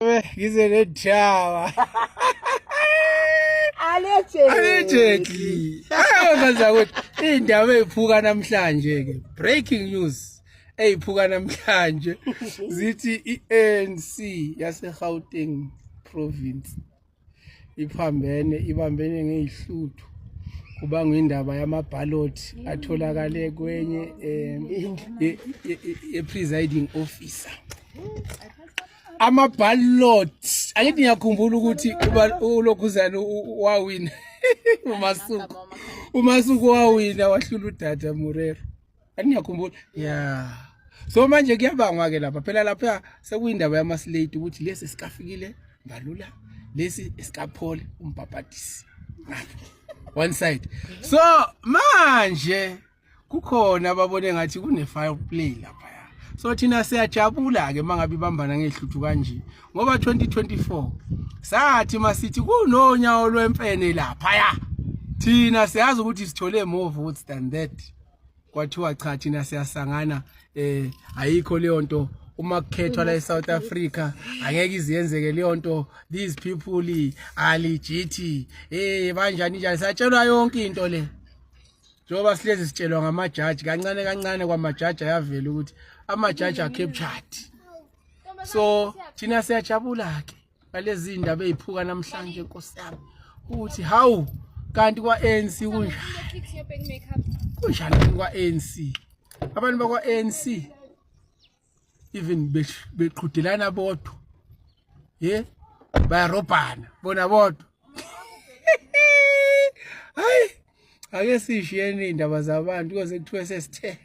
Ngize nedaba. Allegedly. Allegedly. Ayo ukuthi indaba eziphuka namhlanje ke. Breaking news eziphuka namhlanje zithi iANC yase Gauteng province iphambene ibambene ngezihluthu kubangwa indaba yamaballot atholakale kwenye ye-presiding officer. Ama-ballot, angithi ngiyakhumbula ukuthi ulokhuzana wawina uMasuku, uMasuku wawina wahlula uDada Morero, angithi ngiyakhumbula ya. So manje kuyabangwa-ke lapha phela, lapha sekuyindaba yama-slate ukuthi lesi sikafikile Mbalula, lesi esikaPaul umbhabhadisi ngapha one side. So manje kukhona ababone ngathi kune-foul play laphaya. So thina siyajabula-ke uma ngabe ibambana ngehluthu kanje, ngoba 2024 sathi masithi kunonyawo lwemfene laphaya, thina siyazi ukuthi sithole more votes than that. Kwathiwa cha, thina siyasangana, ayikho leyo nto. Uma kukhethwa la eSouth Africa angeke iziyenzeke leyo nto, these people are legit, banjani njani. Satshelwa yonke into le njengoba sihlezi sitshelwa ngamajaji. Kancane kancane kwamajaji ayavela ukuthi amajaji are captured. So thina siyajabula ke ngalezi indaba eziphuka namhlanje, Nkosi yami, ukuthi hawu, kanti kwa-ANC kunjani, kunjani kwa-ANC? Abantu bakwa-ANC even beqhudelana bodwa, ye bayarobhana bona bodwa. Hayi, ake sishiyeni indaba zabantu koze kuthiwe sesithe.